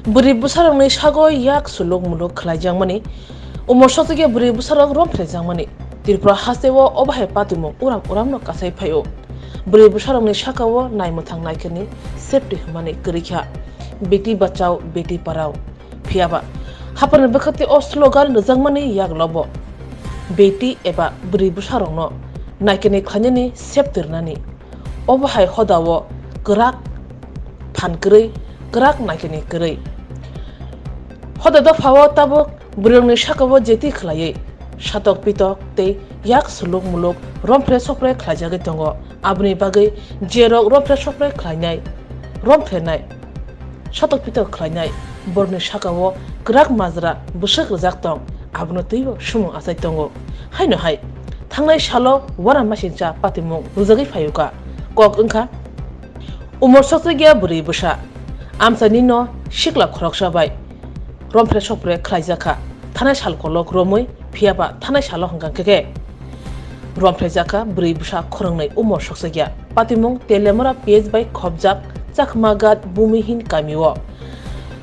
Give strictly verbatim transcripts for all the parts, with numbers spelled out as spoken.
Bwrwi bwsarokni sago yak suluk muluk khlaijakmani, umor sokjakya bwrwi bwsarok romphrejakmani, Tripura hasteo obo hai patimung uram uramno kasai phaio. Bwrwi bwsarokni sakao naimwthang naikhe ni safety hwnmani kwrwi kha, "Beti bachao, beti padhao." Phiyaba, haphangni bwkhakti o slogan rwjakmani yaklobo beti eba bwrwi bwsarokno naikhe ni khlainani safety rwnani. Obo hai hodao kwrak phan kwrwi, kwrak naikhe ni kwrwi. Hoda dophao tabuk bwrwirokni sakao jeti khlaiwi satok pitok tei yak suluk muluk romphre sokphre khlaijagwi tongo. Aboni bagwi jerok romphre sokphre khlainai, romphrenai, satok pitok khlainai borokni sakao kwrak majra bwswk rwjak tong, abono twibo sumung achai tongo. Haino hai, thangnai salo uanamasingcha patimung rwjagwi phaio kha. Kok wngkha, umor sokjakya bwrwi bwsa amchaini no sikla khoroksa bai romphre sokphre khlaijak kha, thanai sal kolok romwi, phiyaba thanai salo hwnkha khe khe romphrejakha bwrwi bwsa khoroknwi umor sokjakya. Patimung Teliamura P S bai khobjak Chakmagat Bumihin kamio.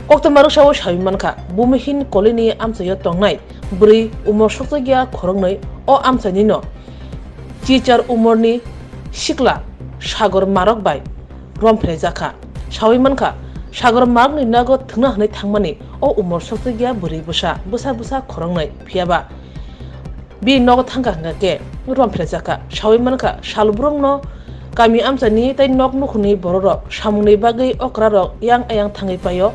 Koktwma rwksao sawi mankha, Bumihin colony amchaio tongnai bwrwi umor sokjakya khoroknwi o amchainino chichar umorni sikla Sagor Marok bai romphrejakha. Sawi mankha, Sagor Marokni nogo thwngna hwnwi thangmani o umor sokjakya bwrwi bwsa, bwsa bwsa khoroknwi, phiyaba bini nogo thangkha hwnkha khe romphrejakha. Sawi mankha, salbrumno kami amchaini tei nok nukhungni bororok samungni bagwi okrarok yang ayang thangwi paio.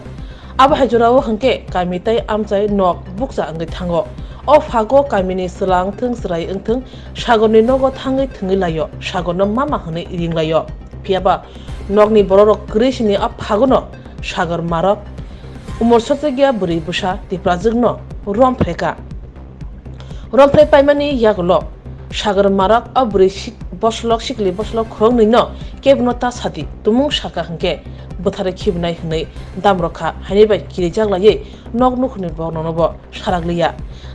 Abo hai jorao hwnkhe kami tei amchai nok bukcha wngwi thango. O phago kamini chwla wngthwng, chwrai wngthwng, Sagorni nogo thangwi thwngwi laio, Sagorno mama hwnwi ring laio. Phiyaba nokni bororok kwrwi sini a phagono Sagor Marok umor sokjakya bwrwi bwsa Tiprajwkno romphre kha. Romphre paimani yagulo Sagor Marok o bwrwi sik-, boslok sikli boslok khoroknwino kebono ta sadi tumung sakha hwnkhe bwtharwi khibinai hwnwi damrok kha, haini bai kirijak laiwi nok nukhungni borokno bo sarak liya.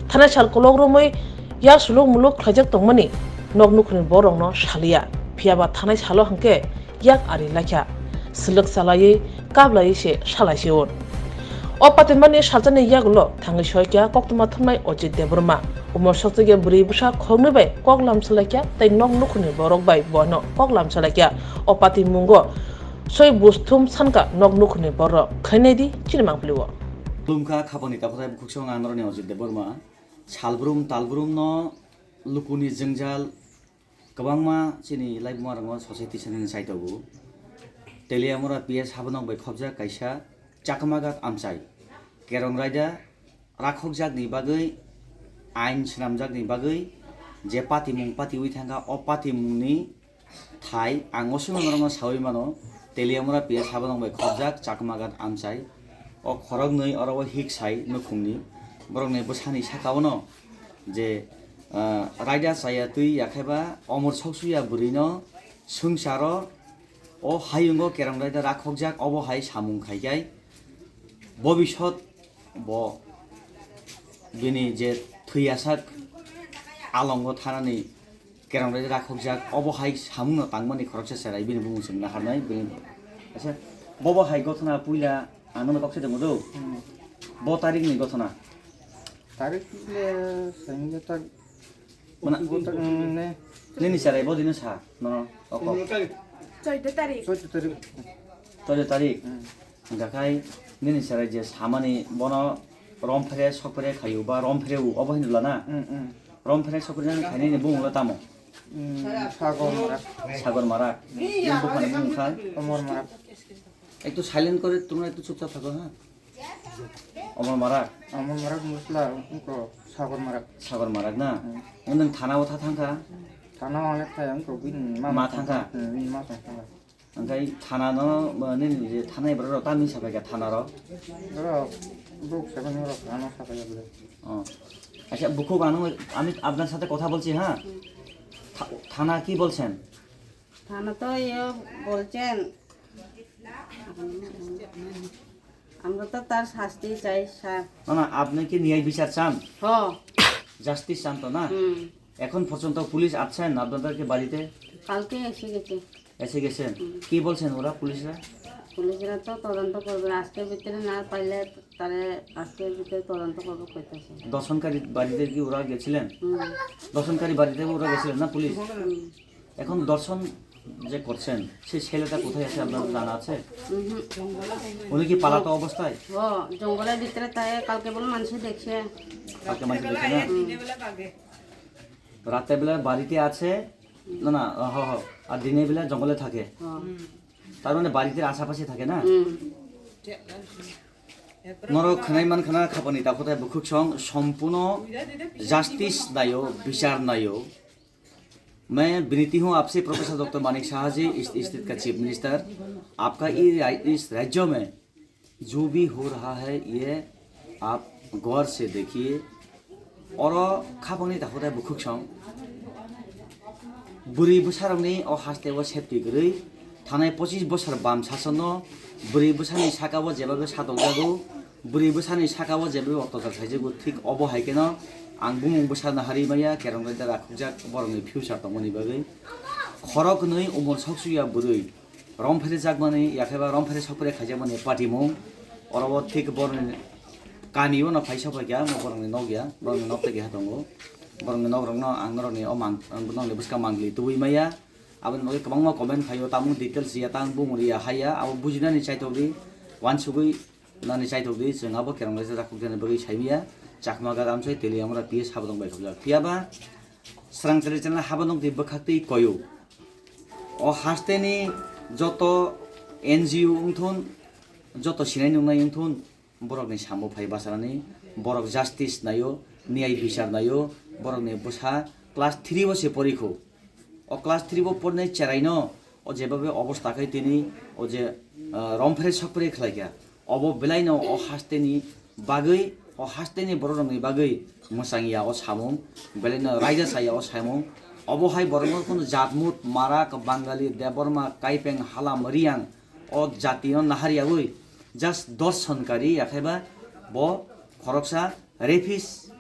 Thanai sal kolok romwi yak suluk muluk khlaijak tongmani nok nukhungni borokno saliya. Phiyaba thanai salo hwnkhe yak ari laikha, swlwk chalaiwi kablaiwi se salai se un. O patimani salsani yagulo thangwi soikha koktwma thumnai Ajit Debbarma. Umor sokjakya bwrwi bwsa khoroknwi bai kok lamsalaikha tei nok nukhungni borok bai bono kok lamsalaikha. O patimungo soi busthum sanka nok nukhungni borok khainai di chini mangpili o. Khulumkha khapangni taphatai bukhuk song ang noroni Ajit Debbarma. Salbrum talbrum no lukuni jwngjal kwbangma chini laibuma rwngo society sanani saitogo. Teliamura P S habanok bai khobjak kaisa Chakmagat amchai. Kerong raida rakhokjakni bagwi, ain swnamjakni bagwi je patimung patiwi thangkha, o patimungni thai ang o swngno norokno sawi mano, Teliamura P S habanok bai khobjak Chakmagat amchai. O khoroknwi oro o hik sai nukhungni borokni bwsani saka-o no je, ah, raida chaya twi yakhaiba omor soksuya bwrwino swngcharo o hayungo kerong raida rakhokjak, obo hai samung khaikhai bobisot bo bini je thwiyasak alongo thanani kerong raida rakhokjak, obo hai samungno tangmani khoroksa cherai bini bumung chwng naharnai bini. Acha, bobo hai gothona puila ang nono kok se tongmo do. Hmm. Bo tarik ni gothona. Tarik le sengge tak. Mana? Gothona ne. Nini cherai bo dino sa, nono, oko. Chauda tarik. Chauda tarik. Chauda tarik. Hmm. Hingkha khai nini cherai je samani bono romphre sokphre khayu ba romphre u obo hinwi lana? Hmm, hmm. Romphre sokphre nang khainani bumung le tamo? Hmm, Sagor Marak. Sagor Marak. Yang buphani bumung kha? Omor Marak. একটু silent করে তোমরা একটু চুপচাপ থাকো, হ্যাঁ? অমর মারাক। অমর মারাক মুসলা, উনকো সাগর মারাক। সাগর মারাক না? হুম। Nang thana o tha thangkha? Thana o le thai, ang ko bin ma ma thangkha? Hmm, bin ma thangkha. Angkai thana no, nini je thana ibrok rok tamo sabai kha thana rok? Rok, buk sabai rok, ano sabai kha bole. ও। আচ্ছা, বুকুক, আমি, আমি আপনার সাথে কথা বলছি, হ্যাঁ? থা-, থানা কি বলছেন? থানা তো ইয়ে বলছেন, আমরা তো তার শাস্তি চাই, স্যার। না, না, আপনি কি ন্যায় বিচার চান? হ। জাস্টিস চান তো, না? হুম। এখন পর্যন্ত পুলিশ আসছেন আপনাদেরকে বাড়িতে? কালকে এসে গেছে। এসে গেছেন? হুম। কি বলছেন ওরা, পুলিশরা? পুলিশরা তো তদন্ত করবে, আজকের ভিতরে না পাইলে তারে আজকের ভিতরে তদন্ত করবে কইতেছে। দর্শনকারী বাড়িতে কি ওরা গেছিলেন? হুম। দর্শনকারী বাড়িতে ওরা গেছিলেন না পুলিশ? হুম। এখন দর্শন যে করছেন, সেই ছেলেটা কোথায় আছে আপনার জানা আছে? হুম। উনি কি পালাতক অবস্থায়? ও, জঙ্গলের ভিতরে তাই কালকে বলে মানুষে দেখছে। কালকে মানুষে দেখছে না? হুম। রাতের বেলা বাড়িতে আছে? না, না, হ, হ। আর দিনের বেলা জঙ্গলে থাকে? হুম। তার মানে বাড়িতে আশেপাশে থাকে না? হুম। Norok khwnai mankha na khapangni takhutai bwkhwk song, সম্পূর্ণ justice naio, bichar naio. मैं विनती हूँ आपसे प्रोफेसर डॉक्टर मानिक साहा जी, इस स्टेट का चीफ मिनिस्टर, आपका ये रा-, इस राज्य में जो भी हो रहा है, ये आप गौर से देखिए। Oro khapangni takhutai bwkhwk song. Bwrwi bwsarokni o haste o safety kwrwi. Thanai pochis bosor bam sasono bwrwi bwsani saka o jebabe satokjago, bwrwi bwsani saka o jebabe ottochar khaijago, thik obo hai kheno ang bumung bwsano hari maya, kerong raida rakhokjak borokni future tongmani bagwi. Khorok nwi umor soksuya bwrwi. Romphre jakmani, yakheba romphre sokphre khaijakmani patimung. Oro o thik borokni kami o no phai sokphaikha, omo borokni nok ya, borokni nok tei keha tongo. Borokni nok rokno ang norokni o mang, ang norokni bwskang mangli tubui maya. Aboni bagwi kwbangma comment phaio, tamung details ya, tang bung ya haya, abo bujinani chaitok di, wansugwi nani chaitok di, chwng abo kerong laijak rakhok jani bagwi saimaya. Chakma gada amsai teli amra P S habadong bai khobjak. Phiyaba srang chali channel habadong di bwkhak twi koyo. O hasteni joto N G O wngthun, joto sinai nungnai wngthun, borokni sambo phai bachanani, borok justice naio, niyai bichar naio, borokni bwsa class three o se porikho. O class three o pornai cheraino o jebabe obosta khai tini o je, ah, romphre sokphre khlaikha. Obo belaino o hasteni bagwi, o hasteni bororokni bagwi mwchangya o samung, belaino raida saya o samung. Obo hai borokno kheno jatmut, Marak, Bangali, Debbarma, Kaipeng, Halam, Riyang o jatino naharyawi just dorshon kari yakhaiba bo khoroksa rapist,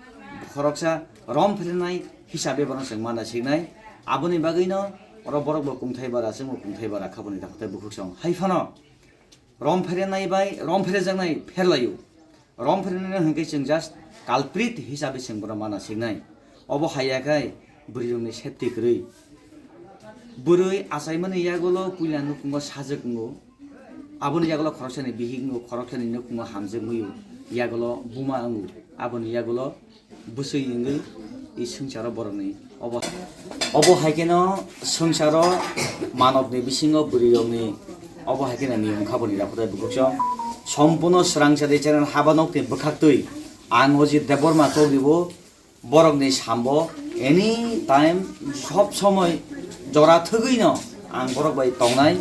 khoroksa romphrenai hisabe bono chwng mana siknai. Aboni bagwino oro borok bo kungthai bara, chwngbo kungthai bara khaboni dakhutai bukhuk song. Hai phano romphrenai bai romphrejaknai pherlaio. Romphrenai hwnkhe chwng just culprit hisabe chwng bono mana siknai. Obo haiya khai bwrwirokni safety kwrwi. Bwrwi achaimani yagulo puila nukhungo sajwk wngo. Aboni yagulo khoroksani bihik wngo, khoroksani nukhungo hamjwk wngwi yagulo buma wngo. Aboni yagulo bwswi wngwi i swngcharo borokni obo. Obo hai kheno swngcharo manobni bisingo bwrwirokni obo hai kheno niyom kha boni rakhwtai bukhuk song. Sompuno swrangchari channel haba nokni bwkhaktwi ang Ojit Debbarma togribo. Borokni sambo any time sob somoi jora thwgwino ang borok bai tongnai,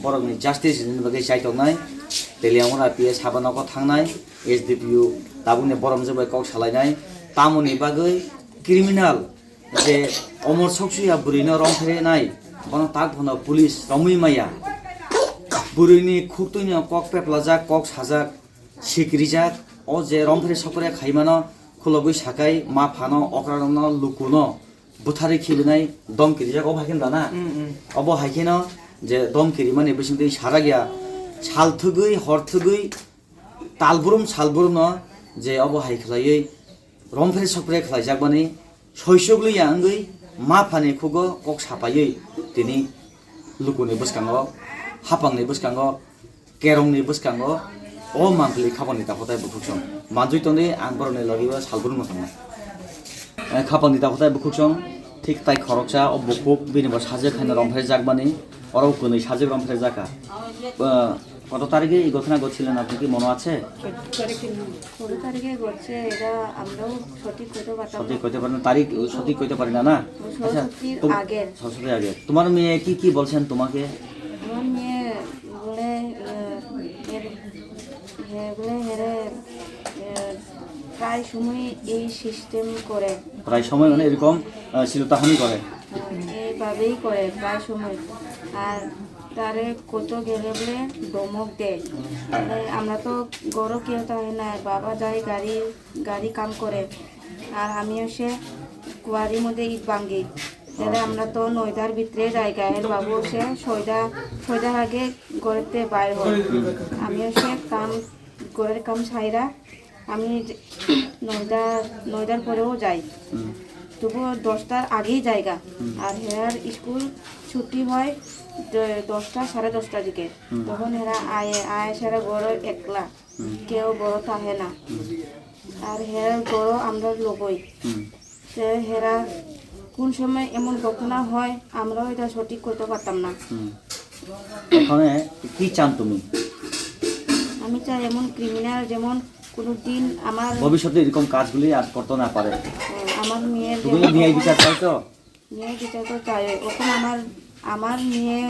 borokni justice ni bagwi chai tongnai. Teliamura P S haba nogo thangnai, S D P O tabukni boromjwk bai kok salainai. Tamoni bagwi criminal je omor soksuya bwrwino romphrenai, bono tak phano police romwi maya. Bwrwini khuktwino kok peplajak, kok sajak, sikrijak, o je romphre sokre khaimano khulogwi sakai ma phano okrarokno lukuno bwtharwi khibinai domki rijak obo hai kheno dana? Mm, mm. Obo hai kheno je domki rimani bisingtwi sarak ya, sal thwgwi hor thwgwi talbrum salbrumno je obo hai khlaiwi romphre sokre khlaijakmani soisokliya wngwi ma phani khugo kok sapaiwi tini lukuni bwskango, hapangni bwskango, kerongni bwskango o mangpili khapangni takhutai bukhuksong manjui tongdi. Ang borokni logi o salbrumno tongna. Eh, khapangni takhutai bukhuksong thik tai khoroksa o bukhuk bini bo sajwk haino romphre jakmani, oro kwnwi sajwk romphre jakha. Eh, কত তারিখে এই ঘটনা ঘটছিলেন, আপনি কি মনে আছে? কত তারিখে ঘটছে এটা আমরাও সঠিক কইতে পারতাম সঠিক না। কইতে পারেন না, তারিখ সঠিক কইতে পারি না, না? আচ্ছা, সরস্বতীর তো আগের। সরস্বতীর আগে। তোমার মেয়ে কি কি বলছেন তোমাকে? আমার মেয়ে বলে, আহ, এর, হ্যাঁ, বলে, হ্যাঁ রে, আহ, প্রায় সময় এই সিস্টেম করে। প্রায় সময় মানে এরকম, আহ, শ্লীলতাহানি করে। হ্যাঁ, এইভাবেই করে প্রায় সময়। আর তারে কত গেলে বলে ধমক দেয়। মানে আমরা তো ঘরও কেউ থাকে না, বাবা যায় গাড়ি, গাড়ি কাম করে, আর আমি এসে কুয়ারির মধ্যে ইট ভাঙি। তাহলে আমরা তো নয়টার ভিতরে যাই গায়ের বাবু, সে ছয়টা, ছয়টার আগে ঘরেতে বাইর হয়। আমিও সে কাম, ঘরের কাম সাইরা আমি যে নয়টা, নয়টার পরেও যাই। তবুও দশটার আগেই যাইগা। আর হেয়ার স্কুল ছুটি হয় দ-, দশটা, সাড়ে দশটার দিকে। তখন এরা আয়, আয় সারা ঘরে একলা। কেউ বড় থাকে না। আর হেরার বড় আমরা লোকই। হুম। তো হেরা কোন সময় এমন ঘটনা হয়, আমরাও এটা সঠিক করতে পারতাম না। হুম। এখানে কি চান তুমি? আমি চাই এমন ক্রিমিনাল যেমন কোনো দিন আমার ভবিষ্যতে এরকম কাজগুলি আর করতে না পারে। হ্যাঁ, আমার মেয়ের তুমি যেন ন্যায় বিচার চাই তো? ন্যায় বিচার তো চাই। এখন আমার, আমার মেয়ে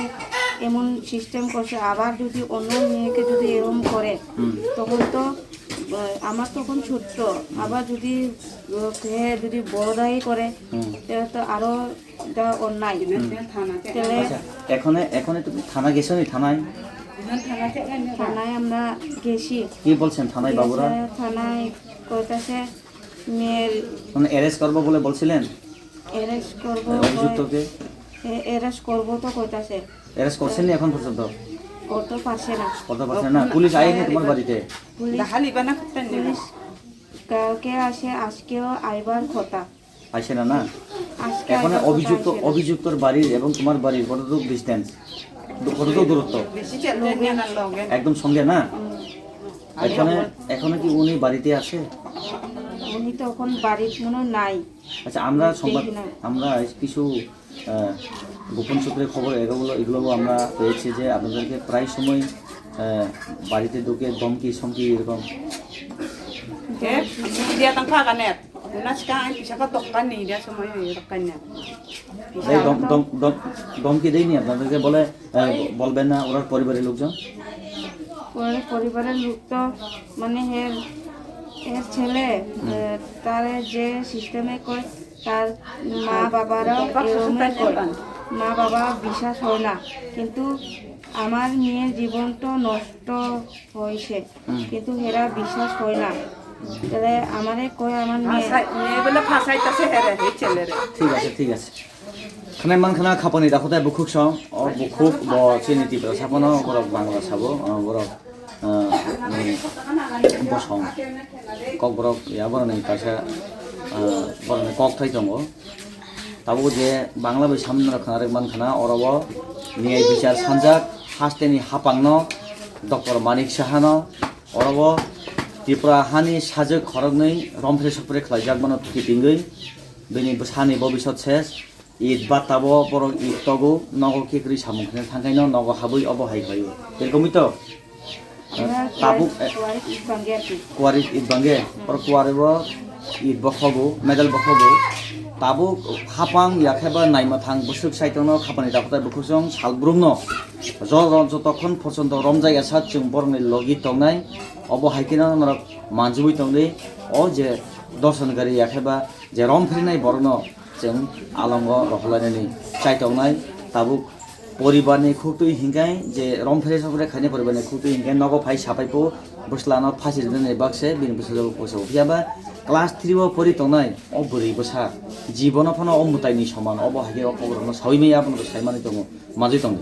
এমন সিস্টেম করছে, আবার যদি অন্য মেয়েকে যদি এরকম করে, হুম। তখন তো, আহ, আমার তখন ছোট্ট, আবার যদি, আহ, সে যদি বড় দায়ী করে, হুম। তাহলে তো আরো এটা অন্যায়। হুম। তাহলে আচ্ছা, এখনে, এখনে তুমি থানা গেছো নি, থানায়? থানায় আমরা গেছি। কি বলছেন থানায় বাবুরা? গেছে থানায় কইতাছে মেয়ের মানে অ্যারেস্ট করবো বলে বলছিলেন? অ্যারেস্ট করবো মানে অভিযুক্তকে? এ-, অ্যারেস্ট করবো তো কইতাছে। অ্যারেস্ট করছেন নি এখন পর্যন্ত? করতে পারছে না। করতে পারছে না? পুলিশ আইনি তোমার বাড়িতে? পুলিশ, পুলিশ কালকে আসে, আজকেও আইবার কথা। আইছে না, না? আজকে এখন আইবার কথা অভিযুক্ত, আইছে না। অভিযুক্তর বাড়ির এবং তোমার বাড়ির কতটুকু ডিস্টেন্স? দূ-, কতটুকু দূরত্ব? বেশি চেন্নাই না লগে। একদম সঙ্গে না? হুম। এখানে, এখানে কি উনি বাড়িতে আছে? উনি তো এখন বাড়িত মনে হয় নাই। আচ্ছা, আমরা দেখি সংবাদ, না। আমরা কিছু, আহ, গোপন সূত্রে খবর এগুলো, এগুলো আমরা পেয়েছি যে আপনাদেরকে প্রায় সময়, আহ, বাড়িতে ঢুকে ধমকি সমকি এরকম। এ, media tang pha ka net. Una ska ang kisa ka tok ka ni dia somoi oi rak ka net. এই ধম-, ধম-, ধম-, ধমকি দেয়নি আপনাদেরকে? বলে, আহ, বলবেন না ওনার পরিবারের লোকজন? ওর পরিবারের লোক তো মানে এর, এর ছেলে, হুম। আহ, তারে যে সিস্টেমে কয়, তার মা বাবারাও এরমই কয়। মা বাবা বিশ্বাস হয় না, কিন্তু আমার মেয়ের জীবন তো নষ্ট হয়েছে, হুম। কিন্তু এরা বিশ্বাস হয় না। তাহলে আমারে কয় আমার মেয়ে ফাঁসাই, মেয়ে বলে ফাঁসাইতেছে হেরে, এই ছেলেরে। ঠিক আছে, ঠিক আছে। Khwnai mankha na khapani dakhwtai bukhuk song, o bukhuk bo chini Tiprasa phano borok Bangla sabo, o borok, ah, ni bosong. Kokborok ya borokni kaisa, ah, borokni kokthai tongo. Tabuk je Bangla bai samani rok khna rwk mankha na, oro o niyai bichar sanjak hasteni hapangno, Doctor Manik Sahano, oro o Tripura hani sajwk khoroknwi romphre sophre khlaijak mano kitingwi, bini bwsani bobisot ses. It ba tabo borok it togo, nogo kikrwi samung khe thangkhaino nogo habwi obo hai khlaio. Erkomwi to? Tabuk, eh, kuwari it bangya, oro kuwari o it bokhogo, medal bokhogo. Tabuk hapang yakhe ba naima thang bwswk saitongno khapani dakhwtai bwkhwsong salbrumno joro jotokhon porjonto romjak ya sak chwng borokni logi tongnai, obo hai kheno norok manjugwi tongdi. O je dorsongari yakhe ba je romphrinai borokno chwng alongo rohorlainani chaitongnai. Tabuk poribarni khuktwi hinkhe je romphre sophre khainai poribarni khuktwi hinkhe nogo phai saphai phu bwslano phasi rwnani bakse bini bwsajwk bwsajwk. Phiya ba class three o pori tongnai o bwrwi bwsa jibono phano o mwtaini soman, obo hai khe o kokrokno saui maya, abono saimani tongo, manjui tongo.